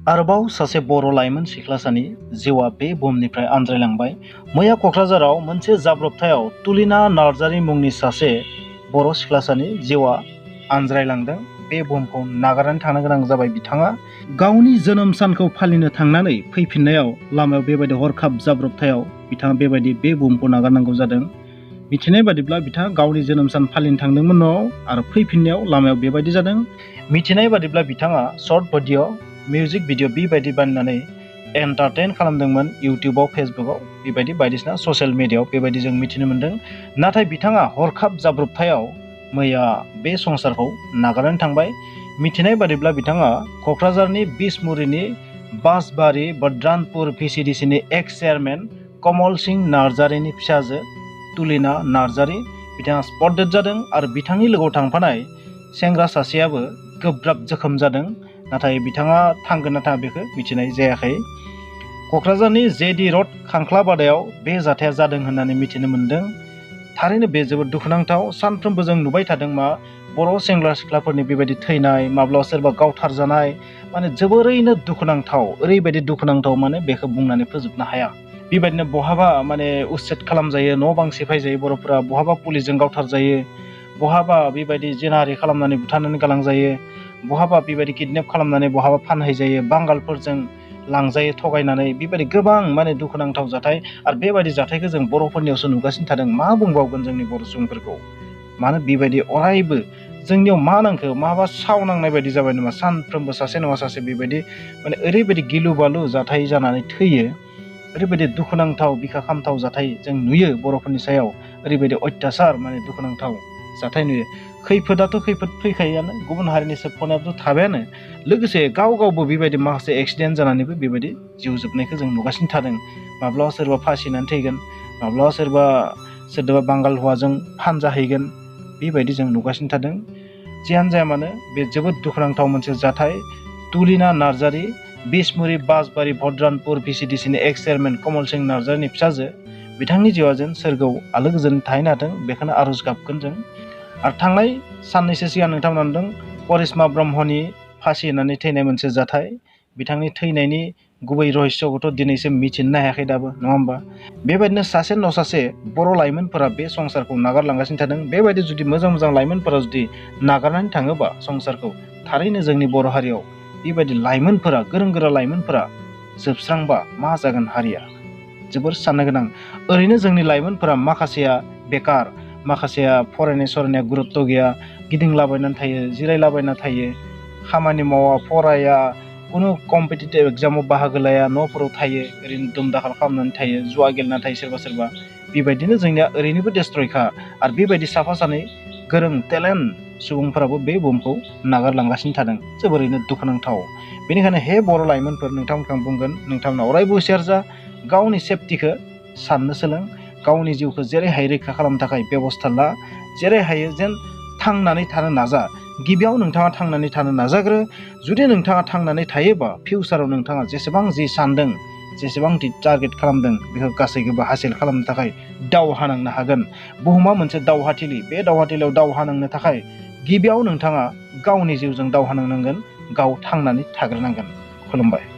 आरोबाव सासे बर' लाइमोन सिख्लासानि जिउआ बे बुहुमनिफ्राय आनज्रायलांबाय। मैया क'क्राझाराव मोनसे जाब्रबथायाव तुलिना नार्जारी मुंनि सासे बर' सिख्लासानि जिउआ आनज्रायलांदों। बे बुहुमखौ नागारनानै थांनो गोनां जाबाय बिथाङा। गावनि जोनोम सानखौ फालिनो थांनानै फैफिननायाव लामायाव बेबायदि हरखाब जाब्रबथायाव बिथाङा बेबायदि बे बुहुमखौ नागारनांगौ जादों। मिथिनाय बादिब्ला बिथाङा गावनि जोनोम सान फालिनो थांदोंमोन न'आव आरो फैफिननायाव लामायाव बेबायदि जादों। मिथिनाय बादिब्ला बिथाङा शर्ट भिडिअ मिउजिक भिडिअ बेबायदि बानायनानै एन्टारटेन खालामदोंमोन इउटिउबाव फेसबुकआव बेबायदि बायदिसिना ससियेल मिडियाआव बेबायदि जों मिथिनो मोन्दों। नाथाय बिथाङा हरखाब जाब्रबथायाव मैया बे संसारखौ नागारनानै थांबाय। मिथिनाय बादिब्ला बिथाङा क'क्राझारनि बिसमुरिनि बासबारि बद्रानपुर vcdcनि एक्स चेयारमेन कमल सिंह नार्जारीनि फिसाजो तुलिना नार्जारी बिथाङा स्पट डेथ जादों आरो बिथांनि लोगोआव थांफानाय सेंग्रा सासेयाबो गोब्राब जोखोम जादों। नाथाय बिथाङा थांगोन ना थाङा बेखौ मिथिनाय जायाखै। क'क्राझारनि जेडि रड खांख्लाबादायाव बे जाथाया जादों होननानै मिथिनो मोन्दों। थारैनो बे जोबोद दुखुनांथाव। सानफ्रोमबो जों नुबाय थादों मा बर' सेंग्रा सिख्लाफोरनि बेबायदि थैनाय, माब्लाबा सोरबा गावथारजानाय, माने जोबोरैनो दुखुनांथाव, ओरैबायदि दुखुनांथाव माने बेखौ बुंनानै फोजोबनो हाया। बेबायदिनो बहाबा माने उच्चेद खालामजायो, न' बां सिफायजायो बर'फोरा, बहाबा पुलिसजों गावथारजायो, बहाबा बेबायदि जिनाहारि खालामनानै बुथारनानै गालांजायो, बहाबा बेबायदि किडनेप खालामनानै बहाबा फानहैजायो, बांगालफोरजों लांजायो थगायनानै, बेबायदि गोबां माने दुखुनांथाव जाथाय। आरो बेबायदि जाथायखौ जों बर'फोरनियावसो नुगासिनो थादों। मा बुंबावगोन जोंनि बर' सुबुंफोरखौ? मानो बेबायदि अरायबो जोंनियाव मा नांखो, माबा साव नांनाय बायदि जाबाय नामा? सानफ्रोमबो सासे नङा सासे बेबायदि माने ओरैबायदि गिलु बालु जाथाय जानानै थैयो, ओरैबायदि दुखुनांथाव बिखा खामथाव जाथाय जों नुयो बर'फोरनि सायाव, ओरैबायदि अत्याचार माने दुखुनांथाव जाथाय नुयो। खैफोदाथ' खैफोद फैखायोआनो, गुबुन हारिनि सोबख'नायाथ' थाबायानो, लोगोसे गाव गावबो बेबायदि माखासे एक्सिडेन्ट जानानैबो बेबायदि जिउ जोबनायखौ जों नुगासिनो थादों। माब्लाबा सोरबा फासिनानै थैगोन, माब्लाबा सोरदोबा बांगाल हौवाजों फानजाहैगोन, बेबायदि जों नुगासिनो थादों। जियानो जाया मानो बे जोबोद दुखुनांथाव मोनसे जाथाय। तुलिना नार्जारी बिसमुरि बासबारि भद्रानपुर vcdcनि एक्स चेयारमेन कमल सिंह नार्जारीनि फिसाजो, बिथांनि जिउआ जेन सोरगोआव आलो गोजोन थाहैनो हाथों बेखौनो आरज गाबगोन जों। आरो थांनाय साननैसो सिगां नोंथांमोना नुदों करिश्मा ब्रह्मनि फासि होनानै थैनाय मोनसे जाथाय। बिथांनि थैनायनि गुबै रहस्यखौथ' दिनैसिम मिथिनो हायाखै दाबो, नङा होमबा? बेबायदिनो सासे न' सासे बर' लाइमोनफोरा बे संसारखौ नागारलांगासिनो थादों। बेबायदि जुदि मोजां मोजां लाइमोनफोरा जुदि नागारनानै थाङोबा संसारखौ, थारैनो जोंनि बर' हारियाव बेबायदि लाइमोनफोरा, गोरों गोरा लाइमोनफोरा जोबस्रांबा मा जागोन हारिया? जोबोर साननो गोनां। ओरैनो जोंनि लाइमोनफोरा माखासेया बेकार, माखासेया फरायनाया गुरुत्त' गैया, गिदिंलाबायनानै थायो, जिरायलाबायना थायो, खामानि मावा, फराया, खुनु कम्पिटिटिभ एग्जामाव बाहागो लाया, न'फोराव थायो, ओरैनो दुमदाखाल खालामनानै थायो, जुवा गेलेना थायो सोरबा सोरबा। बेबायदिनो जोंनिया ओरैनोबो डेस्ट्रयखा। आरो बेबायदि साफा सानै गोरों टेलेन्ट सुबुंफोराबो बे बुहुमखौ नागारलांगासिनो थादों। जोबोरैनो दुखुनांथाव। बेनिखायनो हे बर' लाइमोनफोर, नोंथांमोनखौ आं बुंगोन, नोंथांमोना अरायबो हुसियार जा, गावनि सेफटिखौ साननो सोलों, गावनि जिउखौ जेरैहाय रैखा खालामनो थाखाय बेबस्था ला, जेरै हायो जेन थांनानै थानो नाजा। गिबियाव नोंथाङा थांनानै थानो नाजाग्रो। जुदि नोंथाङा थांनानै थायोबा फिउचाराव नोंथाङा जेसेबां जि सानदों, जेसेबां टारगेट खालामदों, बेखौ गासैखौबो हासिल खालामनो थाखाय दावहा नांनो हागोन। बुहुमा मोनसे दावहाथिलि। बे दावहाथिलियाव दावहा नांनो थाखाय गिबियाव नोंथाङा गावनि जिउजों दावहा नांनांगोन, गाव थांनानै थाग्रोनांगोन। खुलुमबाय।